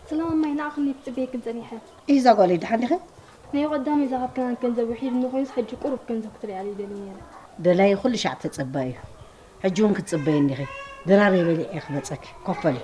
ሰላም ማይ፣ ንዓኽኒ ክጽበየክን ጸኒሐ። እዛ ጓለይ ደሓን ዲኺ? ናይ ቀዳመይ ዝሃብክናን ገንዘብ ውሒድኒ ኮይኑስ፣ ሕጂ ቁሩብ ገንዘብ ክትሪኣለይ ይደሊ ነይረ። ደላይ ኩሉ ሻዕ ተጸባዩ። ሕጂ እውን ክትጽበየኒ ኢኺ። ደራሪበ ኢለ እየ ክመጸኪ። ኮፈሊ።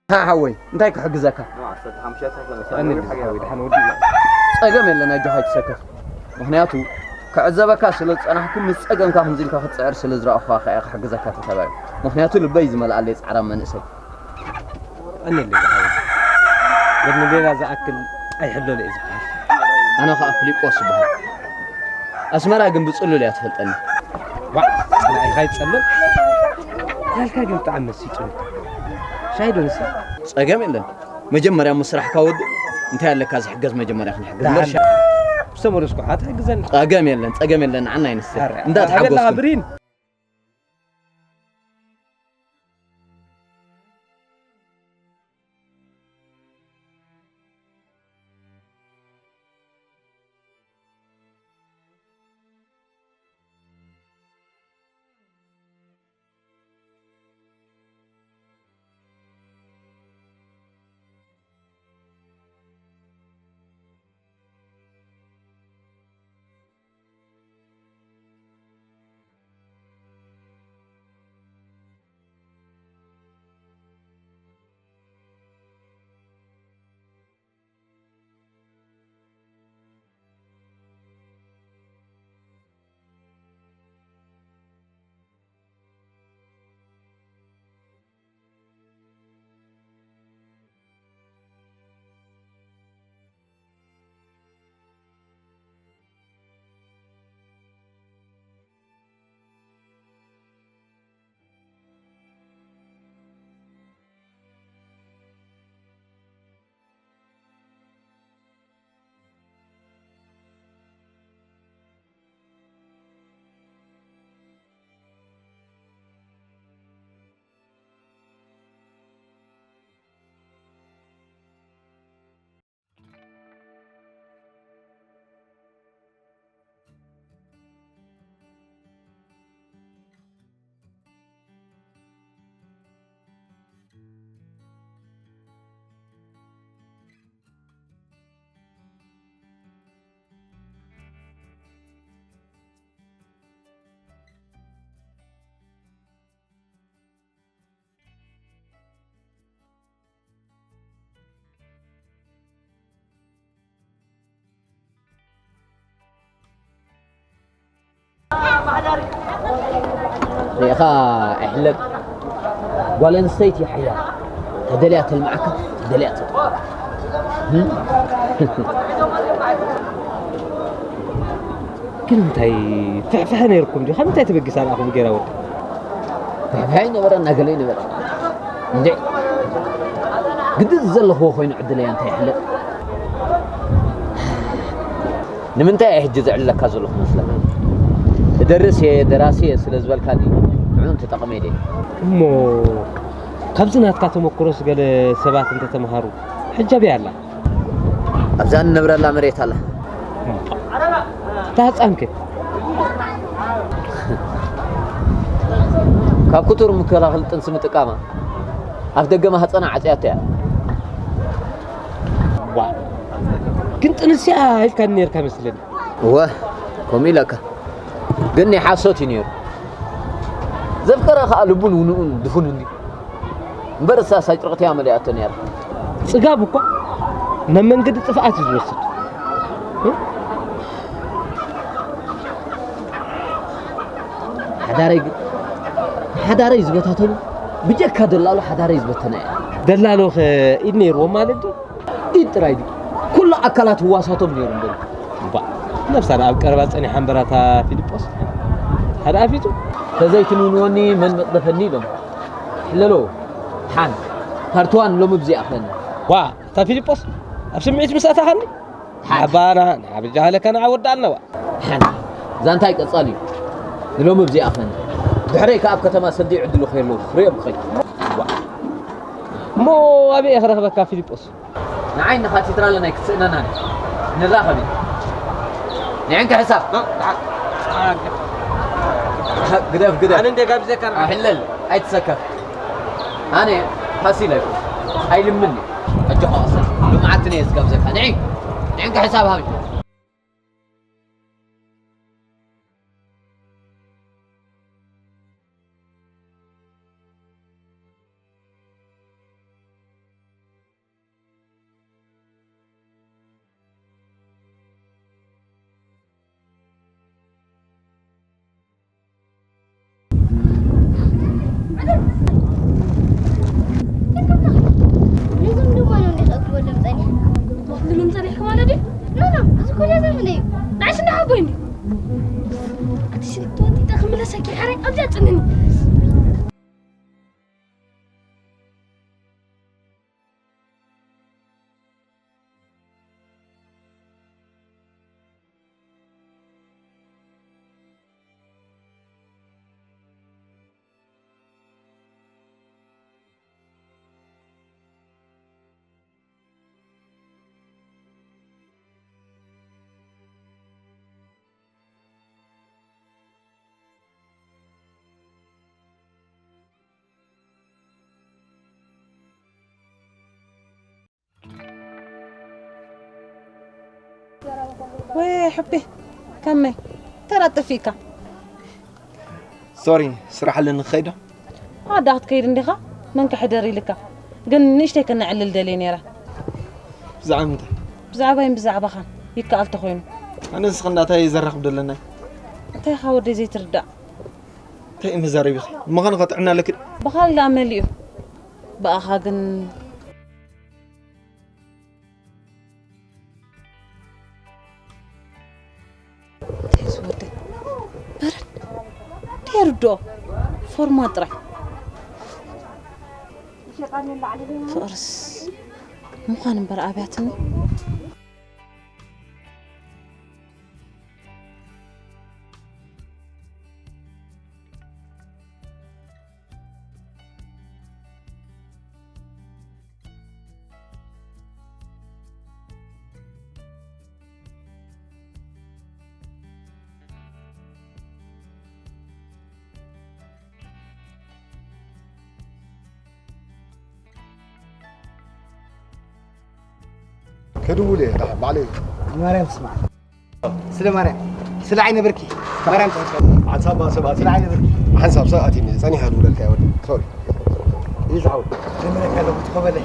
ሓወይ፣ እንታይ ክሕግዘካ? ጸገም የለን፣ ኣጆኻ ኣይትሰከፍ። ምኽንያቱ ክዕዘበካ ስለ ዝጸናሕኩ፣ ምስ ጸገምካ ከምዚ ኢልካ ክትጽዕር ስለ ዝረኣኹኻ ከኣ ክሕግዘካ ተተባዩ። ምኽንያቱ ልበይ ዝመልኣለይ ጻዕራም መንእሰይ። ቀንየለይ ዝሓወይ። ግን ንሌላ ዝኣክል ኣይሕለሎ እየ ዝበሃል። ኣነ ኸኣ ፍሊጶስ ይበሃል። ኣስመራ ግን ብጽሉል እያ ትፈልጠኒ። ዋዕ፣ ጸላኢኻ ይጸልል። ናልካ ግን ብጣዕሚ መሲጡኒ። ሻሂ ዶ ንስተ? ጸገም የለን። መጀመርያ እሞ ስራሕካ ወድእ። እንታይ ኣለካ ዝሕገዝ መጀመርያ ክንሕግዝ። ደሓን። እምበር ሻሂ። ዝተመለስኩ ሓ ትሕግዘኒ? ጸገም የለን፣ ጸገም የለን። ንዓና ኣይንስተ። ኣረ፣ እንዳ ኣበላ ተሓጎስኩም። ብሪን። ሪኢኻ ኣይሕለል። ጓል ኣንስተይቲ ሓያል። ተደልያ ተልምዓካ፣ ተደልያ ተጥፍኣካ። ግን እንታይ ፍሕፍሐ ነይርኩም ድዩ? ካብ ምንታይ ተበጊሳ ደኣ ከምኡ ገይራ ወዲ? ፍሕፍሐ ይነበረ፣ እናገለ ይነበረ። እንዴ፣ ግዲ ዘለኽዎ ኮይኑ ዕድለያ እንታይ ይሕለል? ንምንታይ እየ ሕጂ ዘዕልለካ ዘለኹ መስለካ? እደርስ እየ፣ ደራሲ እየ ስለ ዝበልካኒ ንዕኡ ተጠቐመ ኢለ። እሞ ካብዚ ናትካ ተመክሮስ ገለ ሰባት እንተተምሃሩ? ሕጂ ኣበይ ኣላ? ኣብዛ ንነብረላ መሬት ኣላ። እታ ህጻንከ? ካብ ክቱር ምክልኻል ጥንሲ ምጥቃማ፣ ኣፍ ደገ ማህጸና ዓጽያቶ እያ። ዋ፣ ግን ጥንሲ እያ ኢልካኒ ነርካ መስለኒ። እወ፣ ከምኡ ኢለካ። ግን ናይ ሓሶት እዩ ነይሩ። ዘፍቀራ ከኣ ልቡን ውንኡን ድፉን እንድዩ። እምበር እሳስ ኣጭርቕቲ እያ መሊኣቶ ነይራ። ጽጋብ እኳ ናብ መንገዲ ጥፍኣት እዩ ዝወስድ። ሓዳረይ ግን፣ ሓዳረይ ዝበታተኑ ብጀካ ደላሎ ሓዳረይ ዝበተና እያ። ደላሎ ከ ኢድ ነይርዎ ማለት ድዩ? ኢድ ጥራይ ድዩ? ኩሉ ኣካላት ህዋሳቶም ነይሩ እምበል። እባ፣ ነብሳ ኣብ ቀረባ ጸኒሓ እምበራታ ፊልጶስ። ሓደ ኣፊቱ። ተዘይትንውንወኒ መን መጽደፈኒ ኢሎም። ሕለሎ፣ ሓን፣ ፓርትዋን ሎሚ ብዚኣ ኣኽለኒ። ዋ፣ እታ ፊልጶስ፣ ኣብ ስምዒት ምስ ኣታኻኒ? ሓን። ኣባና፣ ንዓብ ጃህለካ ንዓብ ወዳእና ዋ። ሓን፣ ዛንታይ ቀጻሊ እዩ። ንሎሚ ብዚኣ ኣኽለኒ። ድሕረይ ከኣ ኣብ ከተማ ሰልዲ ዕድሉ ከየሎ፣ ክርእዮም ክኸይድ። ዋ። እሞ ኣበይ እየ ክረኽበካ ፊልጶስ? ንዓይ ንኻ ቲትራለ ናይ ክትስእነና ንራኸብ ኢና። ንዕንከ ሕሳብ። ግደፍ፣ ግደፍ። ኣነ እንደ ጋብዘካ ርኣ። ሕለል፣ ኣይትሰከፍ። ኣነ ፋሲል ኣይኮን። ኣይልምን እዩ። ኣጆኻ ቀሰን። ልምዓት ነየ ዝጋብዘካ። ንዒ፣ ንዕንከ ሕሳብ ሃብ። ነዞም ድማ ነው እንዲህ ክወደም ጸኒሕ። ክወደም ጸኒሕ ከማለት እዩ? ኖ፣ ኖ፣ እዚ እኮ ነዞም እንደ እዩ። ንዓይ ሽንዳ ሓቦይ እንዲ። ኣቲ ሽንዳ ተወጢጠ ክምለሰኪ ሓራይ ኣብዚኣ ጽንኒ። ወይ ሕቢ፣ ከመይ ተራጥፊካ? ሶሪ፣ ስራሕ ኣለኒ ክኸይዶ? ኣዳ ክትከይድ እንዲኻ? መን ክሕደር ኢልካ? ግን ንእሽተይ ከነዕልል ደልየ ነይረ። ብዛዕባ ምንታይ? ብዛዕባይን ብዛዕባኻን ይከኣል ተኾይኑ። ኣነ ንስኺ እንዳታይ ዘራኽብ ደለና? እንታይ ኢኻ ወደይ ዘይትርዳእ? እንታይ እዩ መዛረቢኺ? ምዃኑ ከጥዕና ኣለኪ ዶ? ብኻል ደኣ መሊኡ። ብኣኻ ግን እንታይ ዝወደ በረድ ደይርድኦ ፎርማ ጥራይ። ፍቕርስ ምዃን እምበር ኣብያትኒ። ከድውል እየ፣ ደሓን ባዕለይ። ማርያም ትስማዕ። ስለ ማርያም፣ ስለ ዓይነ ብርኪ። ማርያም ትስማዕ። ሓንሳብ ሰባት ስለ ዓይነ ብርኪ። ሓንሳብ ሰባት እዩ ጸኒሐ ድውለልካ ይወድ። ሶሪ። እዩ ዝሓው። ልምለካ ኣለኹ፣ ትኸበለይ።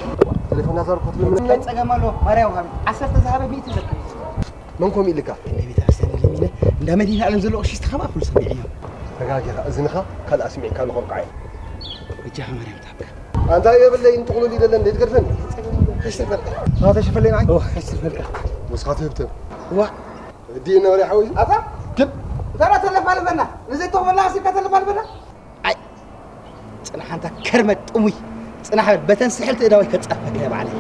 ቴሌፎን ናዛር ኮት ልምለካ። እንታይ ጸገም ኣሎ? ማርያም ሃቢ። ዓሰርተ ዝሃበ ሚእቲ ይዘክር። መን ከምኡ ኢልካ? ናይ ቤተ ክርስቲያን ለሚነ፣ እንዳ መድኃኔ ዓለም ዘሎ ቀሺ ዝተኸባ ኩሉ ሰሚዐዮ። ተጋጊኻ፣ እዝንኻ ካልእ ኣስሚዕካ ንኸብቅዓ እዩ። በጃኻ ማርያም ትሃብካ። ኣንታ የብለይን ጥቕሉል ይደለን፣ ዘይትገድፈኒ። ከሽተፈልካ። ኣታ ሸፈለይ ንዓይ? ኦ፣ ከሽተፈልካ። ወስኻ ትህብትብ። ዋ። እዲኡ ነበረ ሓወይ። ኣታ? ግብ። እታ ተለፋልፈና። ንዘይተኽበላ ኣሲብካ ተለፋልፈና። ኣይ። ጽናሕ ኣንታ ከርመ ጥሙይ። ጽናሕ በል፣ በተን ስሕልቲ እዳወይ ከጻፈካ እየ ባዕለይ።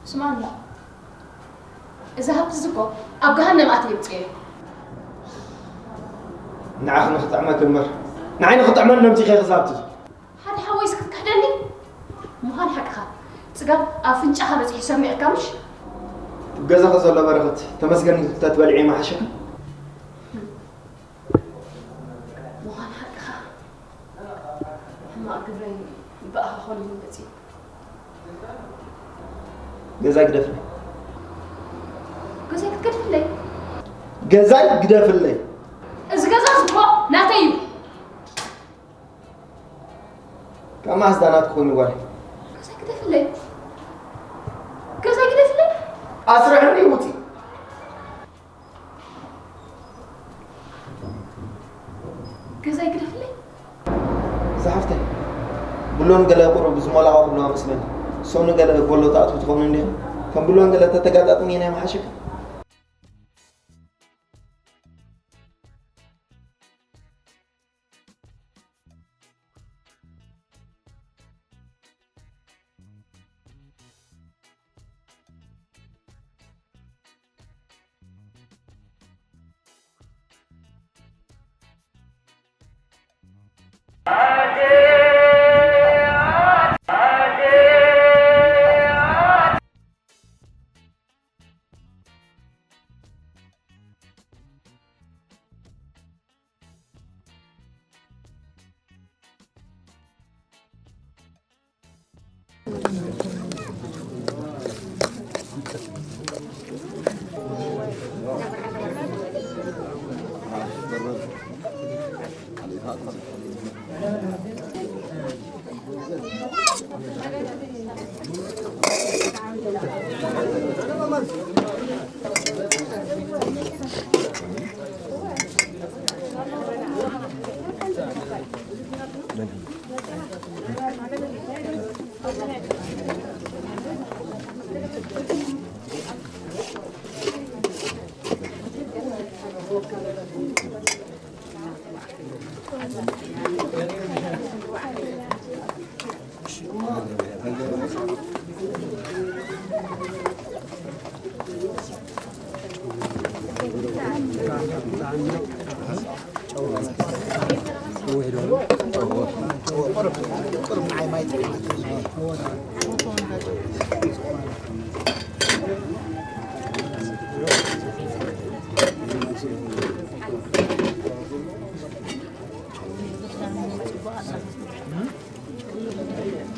ስማዕና፣ እዚ ሃብቲ እዚ እኮ ኣብ ገሃነም ኣትየ የውፅኦ። ንዓኺ ንኽጥዕመኪ እምበር ንዓይ ንኽጥዕመኒ ደምፂኺ ክዛብቲ። ሓደ ሓወይስ ክትክሕደኒ? ምዃን ሓቅኻ። ጽጋብ ኣፍንጫኻ በጺሑ ሰሚዕካ ምሽ? ኣብ ገዛኺ ዘሎ በረኸት ተመስገን እንተትበልዒ ምሓሸኪ። ምዃን ሓቅኻ። ሕማቕ ግብረይ ብኣኻ ኮነ መጺኡ። ገዛይ ግደፍለይ። ገዛይ ክትገድፍለይ? ገዛይ ግደፍለይ። እዚ ገዛ እዚ እኮ ናተይ እዩ። ካብ ማስዳ ናትኪ ኮይኑ ጓል። ገዛይ ግደፍለይ። ገዛይ ግደፍለይ። ኣስርሕኒ ውፂ። ገዛይ ግደፍለይ። ዝሓፍተይ፣ ብሎን ገለ ቁሩብ ዝሞላቐ ክብሎ መስለኒ። ሶኒ ገለ ቦሎ ትኣትዊ ትኸውን እንዲኹም። ከም ብሎን ገለ ተተጋጣጥሚ ናይ ምሓሸኪ።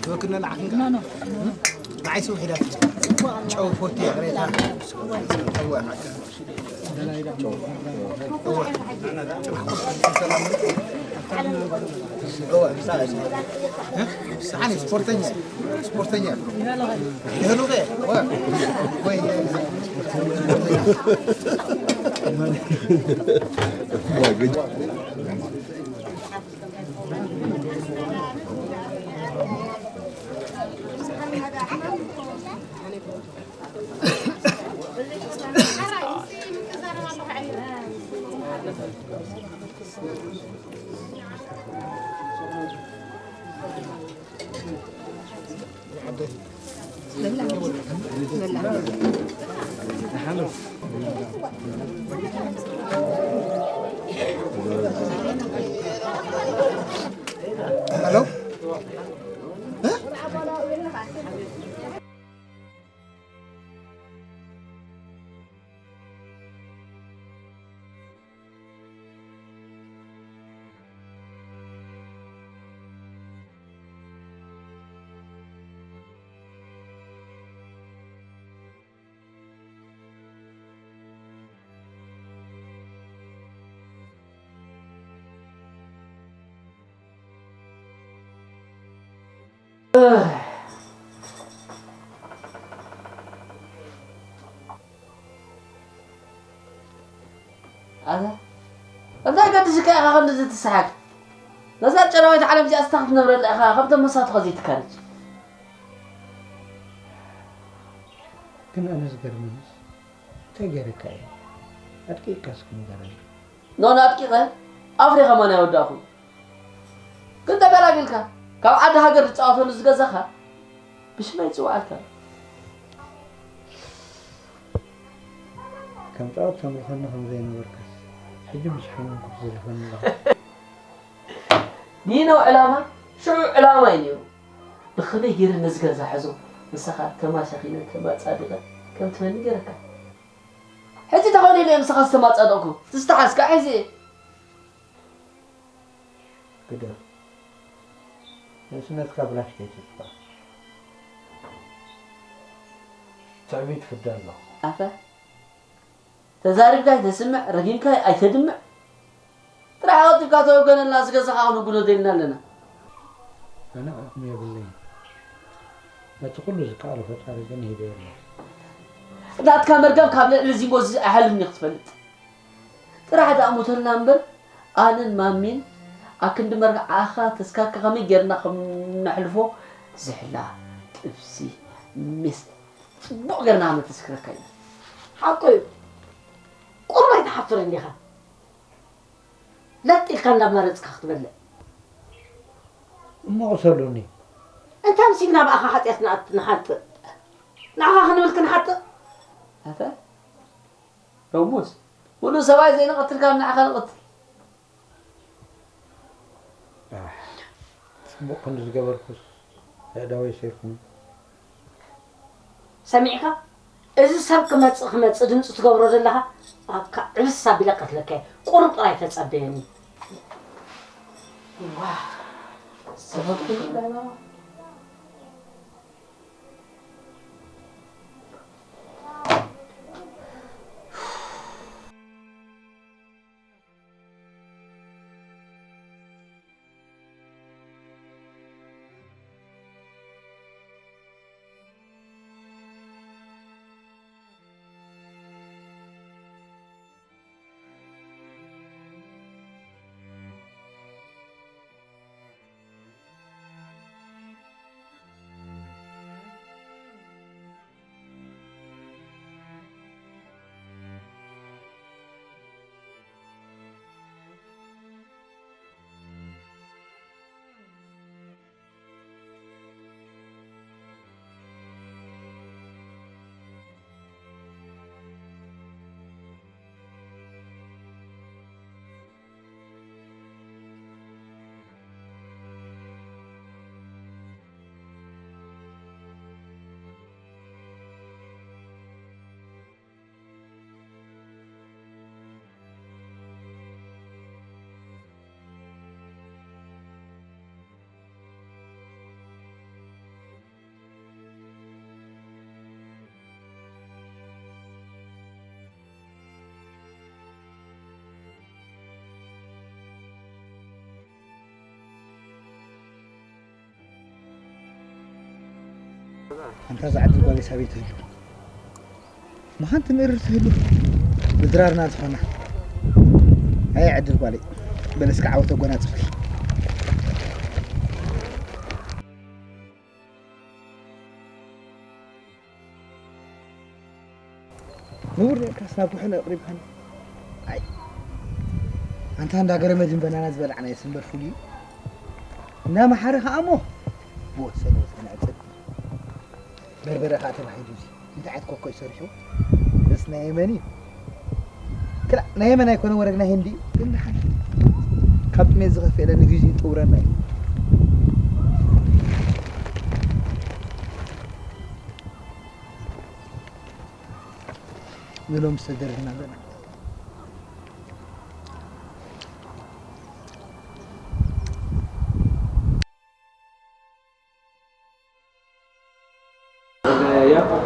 ወክነ ንዓኺ ንዓይ ስውሕ ኢላ ጨው ፎቲ ቅሬታ። እወ፣ ሓቂ። እወ። እወ፣ ሳኒ ስፖርተኛ፣ ስፖርተኛ። ይህሉኸ? እወ። ወይ፣ ሄሎ? እ? ኣታ እንታይ ገዲስካ ኢኻ ክንድዚ ትስሓቅ? ነዛ ጨናዊት ዓለም እዚኣ ስታ ክትነብረላ ኢኻ፣ ከምቶም መሳቱኻ ዘይትካረጅ። ግን ኣነ ዝገርመኒስ እንታይ ገይረካ እየ? ኣድቂቕካ እስኪ ንገረኒ። ኖን ኣድቂቐ ኣፍሪኻ ማን ኣይወዳእኹን። ግን ተገላጊልካ ካብ ዓዲ ሃገር ዝፃወተሉ ዝገዛኻ ብሽመይ ይፅውዓልካ። ከም ጣዖት ተምልኸኒ ከም ዘይነበርካስ፣ ሕጂ ምስ ሓመምኩ ትዝርፈኒ ኣለኻ። ኒነው ዕላማ ሽዑ ዕላማ እዩ ነይሩ። ብኸመይ ገይረ ነዚ ገዛ ሕዞ፣ ንስኻ ተማሻኺነ ተማጻዲቐ ከም ትበኒ ገይረካ። ሕጂ ተኾነ ኢለ ምሳኻ ዝተማጻደቕኩ፣ ትስተሓዝካ ሒዘ። ግደፍ። ንእስነትካ ብላሽ ከይትጥፋእ። ትዕቢት ፍዳ ኣሎ። ኣፈ፣ ተዛሪብካ ኣይተስምዕ፣ ረጊምካ ኣይተድምዕ። ጥራሕ ቀልጢፍካ ተወገነልና፣ እዚ ገዛኻ ክንጉኖ ደሊና ኣለና። ኣነ ዓቕሚ የብለይን። ነቲ ኩሉ ዝከኣሎ ፈጣሪ ግን ሂበዮ ኣለኹ። ናትካ መርገም ካብ ልዕሊ ዚንጎ እዚ ኣይሓልፍን እየ ክትፈልጥ። ጥራሕ ደኣ ሙተልና እምበር፣ ኣነን ማሚን ኣብ ክንዲ መርዓኻ ተስካርካ ከመይ ጌርና ከም ነሕልፎ ዝሕላ፣ ጥብሲ፣ ሜስ ጽቡቕ ጌርና ከም ነተስክረካ ኢና። ሓቁ እዩ። ቁሩብ ኣይትሓፍርን ዲኻ? ለጥ ኢልካ እንዳመረጽካ ክትበልዕ። እሞ ቅሰሉኒ። እንታይ መሲልና ብኣኻ ሓጢኣት ንኣት-፣ ንሓጥእ? ንዓኻ ክንብል ክንሓጥእ? ኣታ ሮሙስ፣ ሙሉእ ሰብኣይ ዘይንቐትል ካብ ንዓኻ ንቐትል። ኣሕ፣ ጽቡቕ ክንዲ ዝገበርኩስ ኣእዳወይ ሰይፉኒ። ሰሚዕካ? እዚ ሰብ ክመጽእ ክመጽእ ድምጺ ትገብሮ ዘለኻ፣ ኣብካ ዕብስ ኣቢለ ቀትለካ እየ። ቁሩብ ጥራይ ተጸበየኒ። ዋ፣ ሰበብኩ ይበላ። ኣንታ እዛ ዕድል ጓለይ ሳበይ ትህሉ? መኻን ትምእርር ትህሉ? ብድራርና ዝኾና። ኣየ ዕድል ጓለይ፣ በለስካ ዓወት ኣጎናጽፍኪ። ንቡር ነርካስ ናብ ጉሕን ኣቕሪብካኒ። ኣይ፣ ኣንታ እንዳ ገረመድን በናና ዝበላዕናዮስ እምበር ፍሉይ እዩ። እንዳ መሓሪ ኸኣ እሞ ብወሰነ ወሰነ ዕጸድ። በርበረ ኸኣ ተባሂሉ እዚ እንታይ ዓይነት ኮኮ እዩ ሰሪሑ? እስ ናይ የመን እዩ። ክላ፣ ናይ የመን ኣይኮነ ወረግ ናይ ህንዲ እዩ። ግን ደሓን። ካብ ጥሜት ዝኸፍኤለ ንግዜኡ ይጠውረና እዩ። ንሎም ዝተደርና ኣለና። ያዕቆብ፣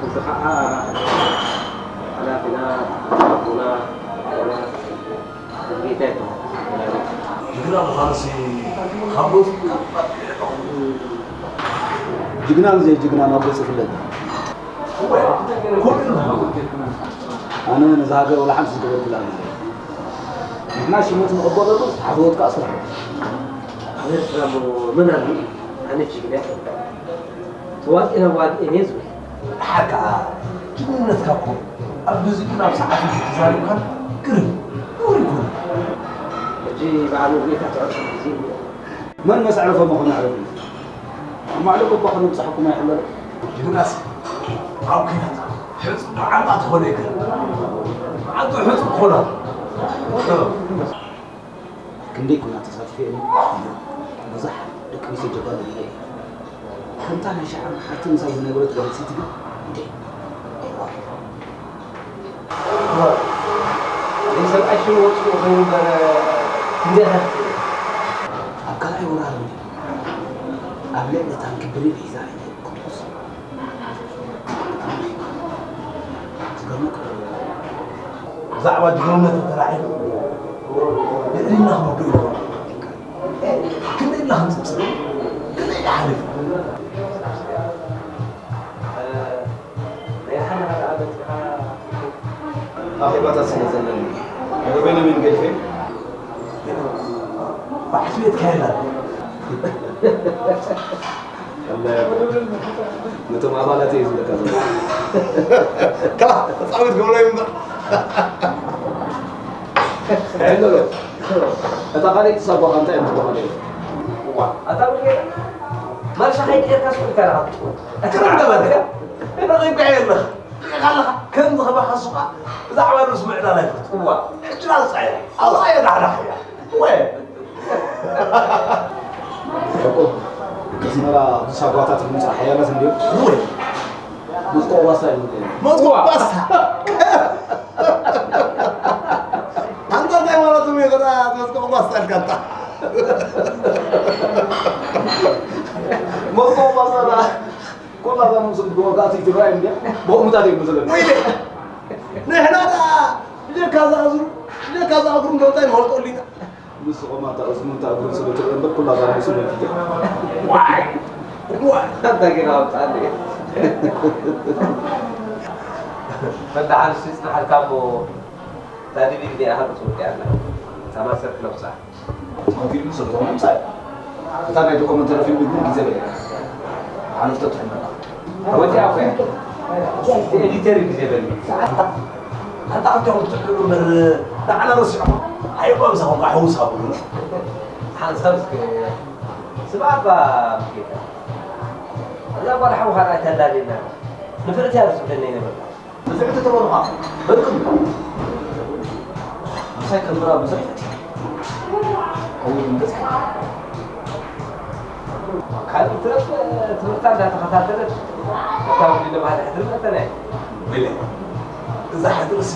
እዚ ኸዓ ሓላፊና፣ ኣቦና፣ ኣቦና፣ ጌታ ይኹን። ጅግና ምዃንሲ ካብ ገጹ፣ ጅግናን ዘይጅግናን ኣብ ገጹ ይፍለጥ። ኩሉ ኣነ ነዛ ሃገር ወላ ሓንቲ ዝገበርኩላ የብለይን። ንሕና ሽመት ንቕበለሉ፣ ሓፈወት ከኣ ስርሑ። ኣብ ኤርትራ እሞ መን ኣሎ? ኣነ ጅግና እየ። ተዋጺኤ ናብ ዋግኤን እየ ዝብል። ደሓር ከኣ ጅግንነትካ እኮ ኣብ ግዜኡን ኣብ ሰዓቱን ተዛሪብካን ግርም ነውሪ ኣይኮነን። ሕጂ በዓል ሙሉጌታ ትዕርፎ ግዜ እኒኦ። መን መስ ኣዕረፎ መኾነ ኣዕረፉ? ኣብ ማዕዶ እኳ ከነብጽሓኩም ኣይሕለል። ጅግናስ ኣብ ኲናት ብዓንጣ ትኾነ ይከ ብዓንጣ ሕጹ ክኾና። ክንደይ ኩናት ተሳቲፈ እየ። ብዙሕ ደቂ ኣንስትዮ ጀጋኑ እየ። ከምታ ናይ ሸዓ ሓቲ ምሳይ ዝነበረት ጓል ኣንስተይቲ ግን እንዴ? ኣይዋ። እዋ። ናይ ሰብኣይ ሽም ወጽኡ ኮይኑ እምበር ክንደይ ኢኻ ትኽእል? ኣብ ካልኣይ ወራር እንዴ? ኣብ ልዕሊ ታንኪ ብሬን ሒዛ ክትኩስ። ዝገርመካ ብዛዕባ ጅግንነት ተተላዒሉ ልዕልና ክወዱ ይኾኑ። ክንደይ ኢልና ክንጽብጽብ? ክንደይ ኢልና ሓሊፉ? ናይ ሓና ሓደ ዓመት ኢኻ ኣኼባታት ስለ ዘለኒ፣ መደበይነ ምን ገድፌ? በዓል ቤት ካየላ። ነቶም ኣባላት እየ ዝብለካ ዘለኹ። ከላ ተጻዊት ገብረ ይምበር። ሕለሎ። እታ ካልኣይቲ ሳጓኻ እንታይ እዮም ዝበሃሉ? ዋ፣ ኣታ ብርጌዳ፣ ማርሻ ከይቀየርካ ስቕ ኢልካ ኢኻ ትጥውር። ክረምተ በልካ። ረኺብካ የለኻ። ርኢኻ ኣለኻ። ከም ዝኸባኻ ሱቓ ብዛዕባ ርእሱ ምዕዳል ኣይፈቱ። እዋ። ሕጂ ላንሳ እያ። ኣብዛ እያ ዳሕዳሕ እያ። ወይ። ያዕቆብ፣ ከስመራ ሳጓታት ምምጻእ ሓያላት እንድዮም። ወይ። መጥቆ ባሳ እዩ። መጥቆ ባሳ። ኣንታ እንታይ ማለት እዩ? ይቕራ፣ መጥቆ ባሳ ኢልካ ኣንታ። መጥቆ ባሳ ዳ፣ ኩላ እዛ ምስል ብወጋእቲ ትግራይ እንድያ፣ ብኸምኡታት እዮም ዝብለኒ። ወይኔ፣ ንሕና ዳ፣ ብጀካ ዝኣዝሩ፣ ብጀካ ዝኣግሩ እንዶ እንታይ ንፈልጦ ኣሊና። ንስኹም ኣታ እዝኑን ተኣግሩን ስለ ትርኢ እምበር፣ ኩላ እዛ ርእሱ መኪተ። ዋይ! ዋይ! ኣታ ጌና ኣውጽኣኒ። ፈታሕ ኣንስቲ ጽናሓልካ እሞ፣ እታ ዲቪዲ እዚኣ ሃብ ጽውቅ ያላ። እታ ማስተር ክለብሳ። ትኸፊሉ ስለ ዝኾነ ምሳይ። እታ ናይ ዶክመንተሪ ፊልም ግን ግዜ በለ። ሓለፍቶ ትሕመና። ወዲያ እኮ እያ። ኤዲተር ግዜ በለ። ኣታ፣ ኣታ ክልቲኦም ትሕሉ እምበር ንዓና ረሲዕኹም። ኣይእኮ ምሳኹም ከዓ ሕውስ ኣብሉና። ሓንሳብ እስከ ስምዓ እባ ሙሉጌታ። እዛ ጓል ሓውኻ ርኣይታ ኣላልየና። ንፍዕቲ እያ ዝብለኒ ኣይነበርና። ንፍዕቲ ተበሉኻ። በልኩም። ምሳይ ከንብራ ብዙሕ ከምኡ ይንገጽ። ካልእ ትረፍ ትምህርታ እንዳተኸታተለት እታ ውዲ ለማዳ ሕድሪ መጠን ኣይ። ወይለ፣ እዛ ሕድርሲ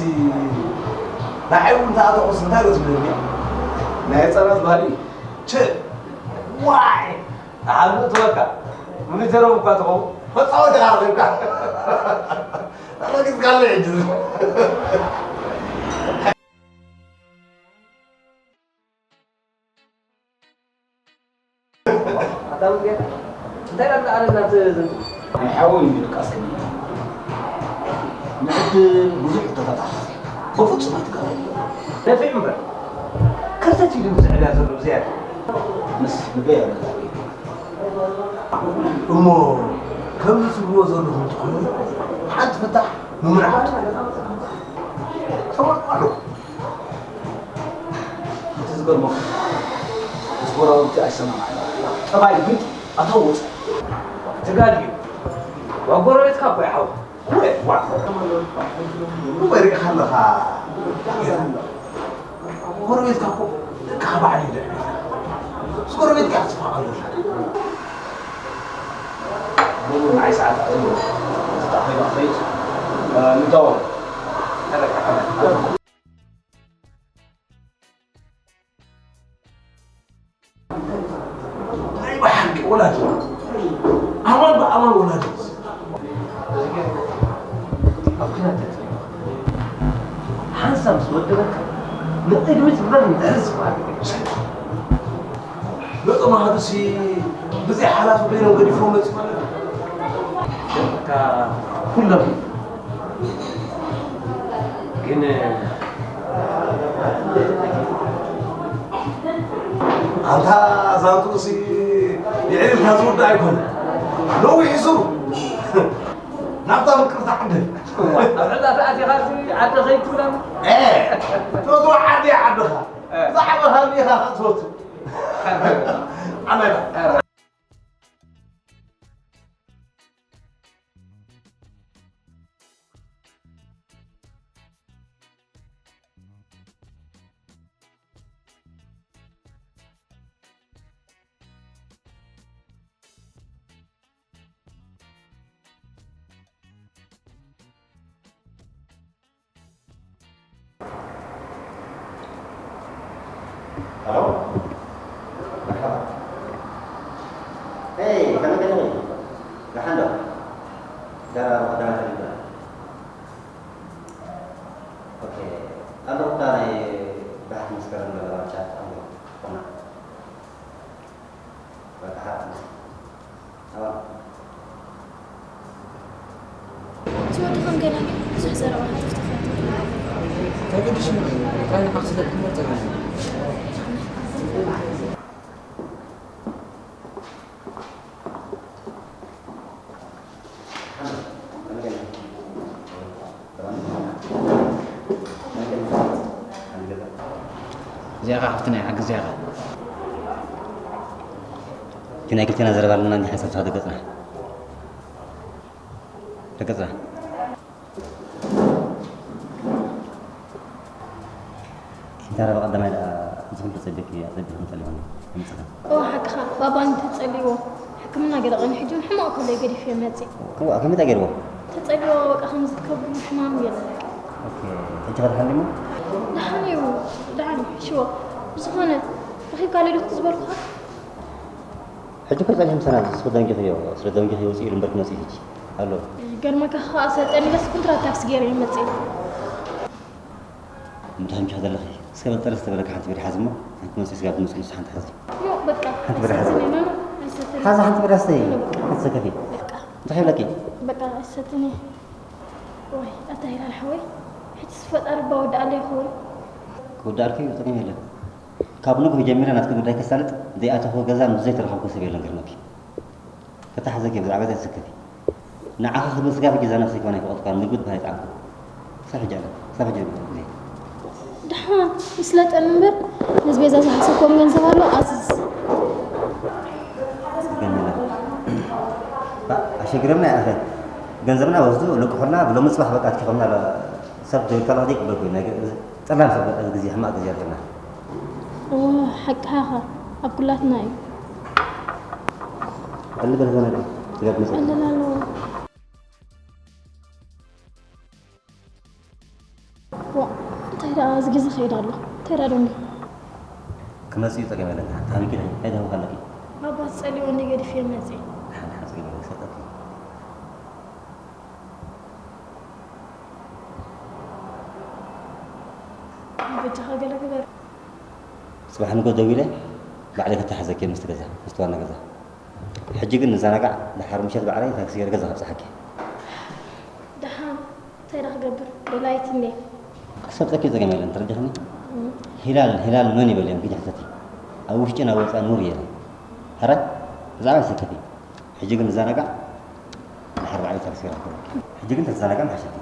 ንዓይ እውን ተኣተኹስ እንታይ ዶ ትብለኒ? ናይ ህፃናት ባህሊ እዩ። ች-፣ ዋይ! ንሓድሪ እትወካ። ሞኒተሮም እኳ ትኸውን። መፃወቲ ኢኻ ረኺብካ። ኣረጊፅካለይ ሕጂ። ኣታ ሙሉጌታ፣ እንታይ ደኣ ኣለና እቲ ዝንቱ? ናይ ሓወይ እዩ ድቃስ ከመይ? ንዕድል ብዙሕ ተፈታተነ። በፍጹም ኣይትጋገ። ነፊዕ እምበር። ክርተት ኢሉ ምስ ዕብያ ዘሎ ብዝያዳ። ምስ ልበይ ኣለካ። እሞ ከምዚ ትብልዎ ዘለኹም እንተኾይኑ፣ ሓንቲ ፍታሕ ምምራሕ ትኽእሉ። ተመርጡ ኣለኹ። እቲ ዝገርመኩም፣ ምስ ጎረባብቲ ኣይሰማማዕን። ጠባይ ግን ኣተው ወፃኢ። ትጋል እዩ። ዋ ጎረቤትካ እኮ እዩ ሓውኻ። ወይ፣ ዋ። ወይ ርኢኻ ኣለኻ። ጎረቤትካ እኮ ደቅኻ ባዕሉ እዩ ድሕሪ። ምስ ጎረቤትካ ክትፋቐር ኣለካ። በሉ፣ ንዓይ ሰዓት ኣትዎ። ዝተኣኸበ ክኸይድ፣ እ፣ ንዳወም። ናይ ብሓቂ ወላዲ። ኣማን ብኣማን ወላዲ። ኣብ ኲናት ተጸሚዱ። ሓንሳብ ምስ ወደበካ፣ ንቕድሚት እምበር ንድሕሪት ዝበሃል ነገር የለን። ነቶም ኣሃዱሲ ብዘይ ሓላፊ በይኖም ገዲፎም መጺኦም ኣለዉ። እታ ኩሎም ግን ኣንታ ዛንትኡሲ የዕሊልካ ዝውዳእ ኣይኮነ። ነዊሕ ሱር ናብታ ምቅርቲ ዓዲ። ኣብ ዕዳ ተኣቲኻ እዚ ዓዲ ከይትብላ። እ፣ ትፈትዋ ዓዲ እያ ዓድኻ። እ። እዛ ዓበኻ እኒኻ ትፈቱ። ኣነ ኢኻ። እ። Halo? Marhaba. Hei, kami kami. Gahan dong. Cara pertama tadi. Oke. Ando tadi dah masker dalam chat ando. Pernah. Bertahap. Awak. እቲ ወዲ ከም ገና ብዙሕ ዘረባ ሃተፍተፍ ኣይትበል። እንታይ ገዲሽኒ? ጥራይ ንዓኺ ስለ ትምህርቲ እዩ። እዚኣ ኸዓ ሓፍትና እያ፣ ሓግዝያ ኸዓ። እቲ ናይ ክልቴና ዘረባ ኣለና እንዲ ሓንሳብ ተኸ ደገጽና። ደገጽና። እንታ ረባ ቀዳማይ ደኣ ንስኹም ተጸቢኺ ኣጸቢኹም ጸሊኹም ይምጽኻ። እወ ሓቅኻ፣ ባባ እንተጸሊዎ ሕክምና ገለ ቀኒሑ ሕጂ እውን ሕማቕ ከሎ እዩ ገዲፍዮ መጺእ። እዋ፣ ከመይ እንታይ ገይርዎ? ተጸሊዎ በቃ ከምዚ ከብዱ ሕማም ገለ። ኦኬ፣ ሕጂ ከ ደሓን ድዩ? ደሓን እዩ፣ ደሓን እዩ። ሽዎ፣ ብዝኾነ ረኺብካ ዶ ዝበልኩኻ? ሕጂ እኮ ጸኒሑ ምሳና ንስኺ ደንጊኽዮ፣ ስለ ደንጊኽዮ ውጽእ ኢሉ እምበር ክመጽእ ሕጂ ኣሎ። ይገርመካ ኸኣ ሰልጠን ኢለስ ኩንትራት ታክሲ ገይረ እየ መጺእ። እንታይ ምሽ ዘለኺ? እስከ በል ጠርስ ተበለካ ሓንቲ ብር ሓዝ እሞ፣ ሓንቲ መጽእ ስጋ ትመጽእ ንሱ ሓንቲ ሓዚ። ኖ፣ በቃ። ሓንቲ ብር ሓዝ። ኣይሰተኒ፣ ኖ፣ ኖ፣ ኣይሰተኒ። ሓዚ ሓንቲ ብር ኣስተይ። ኖ፣ በቃ። ክትሰከፊ። በቃ። እንታይ ይብለኪ? በቃ፣ ኣይሰተኒ። ወይ፣ ኣታ ሂላል ሓወይ፣ ሕጂስ ፈጣሪ ባወድኣለይ ይኸውን። ክወድኣልኪ እዩ፣ ጸገም የለን። ካብ ንግሆ ጀሚረ ናትኪ ጉዳይ ከሳልጥ ዘይኣተኹ ገዛ ምስ ዘይተረኸብኩ ሰብ የለን፣ ገርመኪ። ክተሓዘኪ ብዛዕባ ዘይትስከፊ። ንዓኺ ክብል ስጋብ ሕጂ እዛ ነፍሰይ ከማን ኣይፈቐድኩኻን፣ ምግቢ ድኻ ኣይጠዓምኩ። ክሳብ ሕጂ ኣለ፣ ክሳብ ሕጂ ኣይበልኩ ግዜ። ደሓን፣ ይስለጠኒ እምበር፣ ነዚ ቤዛ ዝሃሰብኩም ገንዘብ ኣሎ፣ ኣዝዝ። ጸገም የለን። ባ፣ ኣሸግረምና ይኣኸ። ገንዘብና ወስዱ፣ ልቅሑልና፣ ብሎሚ ጽባሕ በቃ ኣትኪኹምና፣ ሰብ ዘይብልካ ለኽዲ ይቅበልኩ እዩ። ናይ ገ-፣ ጸላም ሰብ በቃ፣ እዚ ግዜ ሕማቕ ግዜ ኣለና። እወ፣ ሓቅኻ ኢኻ። ኣብ ኩላትና እዩ። ቀልል በል ዘናግዕ፣ ስጋብ መጽእ። ቀልል ኣለዎ። ዋ፣ እንታይ ደኣ እዚ ግዜ ኸይድ ኣሎ? እንታይ ደኣ ደንጉ? ክመጽእ እዩ፣ ጸገም የለን። ታሚኪ ዶ? እንታይ ደኣ ኣለኪ? ባባ ዝጸልዎ እንዲ ገዲፍ እየ መጽእ። ደሓን፣ ደሓን፣ ጸገም የለን። ክሰጠኪ። በጃኻ ገለ ግበር። ጽባሕ ንግሆ ደዊለ ባዕለይ ከተሓዘኪ ምስቲ ገዛ፣ ምስቲ ዋና ገዛ። ሕጂ ግን ንዘናጋዕ፣ ድሓር ምሸት ባዕለይ ታክሲ ገይረ ገዛ ከብጽሓኪ። ደሓን፣ እንታይ ደኣ ክገብር? ደላይት እንዴ? ክሰብጸኪ ጸገም የለን፣ ተረዲኽኒ? እም። ሂላል፣ ሂላል መን ይበል እዮም፣ ኪዲ ሕተቲ። ኣብ ውሽጥን ኣብ ወጻእን ኑር የለን። ሕራይ፣ ብዛዕባ ይሰከፊ። ሕጂ ግን ንዘናጋዕ፣ ድሓር ባዕለይ ታክሲ ገይረ ክኸደኪ። ሕጂ ግን ተዘናጋዕ ምሓሸኪ።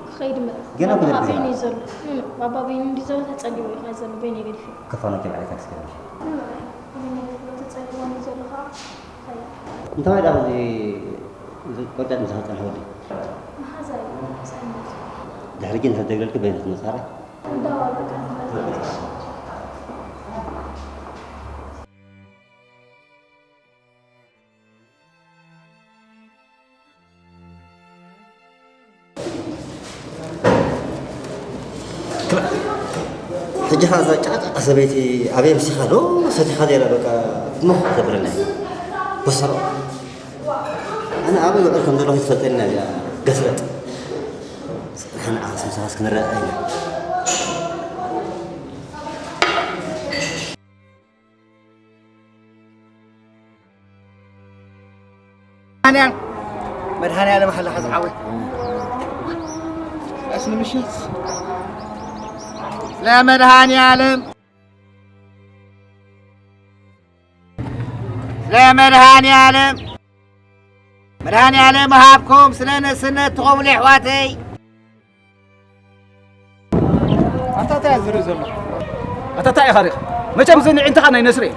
ክኸይድ እምበር። ገና ባባ ክደርስ በይኑ ገና። እዩ ዘሎ። ኖ፣ ኖ፣ ባባ በይኑ እንዲ ዘሎ ተጸሊዎ እዩ፣ ከኣ ዘሎ በይኑ ይገድፍ እዩ። ክፋኖ ኪ ባዕለይ ታክሲ ገይረ ምሸ። ኖ፣ ኖ፣ ኣይ፣ በይኑ ተጸሊዎ እንዲ ዘሎ ከኣ፣ ከይድ። እንታይ ደኣ እዚ፣ እዚ ቆርጫጭ ምሳኻ ዝጸንሐ ወዲ? መሓዛ እዩ፣ ምሳይ ይመጽእ። ድሕሪ ግን እንተ ደግለልኪ በይኑ ትመጽእ፣ ኣረ? እንዳዋ በቃ። ሕጂ ኸኣ እዛ ጫጫ ሰበይቲ ኣበይ ኣምሲኻ ዶ ሰቲኻ ኔራ፣ በቃ፣ ሞኽ ተብለና። በሰሮ። ኣነ ኣበይ ውዕል ከም ዘለኹ ይትፈልጠኒ እያ፣ እዚኣ ገስረጥ። ንዓኻስ ምሳኻስ ክንረኣእ ኢና። መድሃንያ-፣ መድሃንያለም ሓላኻ ዝሓወይ። ኣስኒ ምሽት። ስለ መድሃንያለም። ስለ መድሃንያለም። መድሃንያለም ሃብኩም ስለ ነስነት ትኸብሉ የሕዋተይ። ኣታ እንታይ እያ ዝርኢ ዘሎ? ኣታ እንታይ ኢኻ ሪኢኻ? መቸም እዚ ንዒንትኻ ናይ ነስሪ እየ።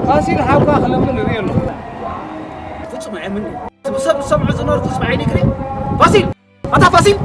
ፋሲል ሓውካ ክለምን እርኢ ኣለኹ። ፍጹም ኣየምን። እቲ ብሰብ ዝሰምዖ ዝነበርኩስ ብዓይነይ ክርኢ። ፋሲል! ኣታ ፋሲል!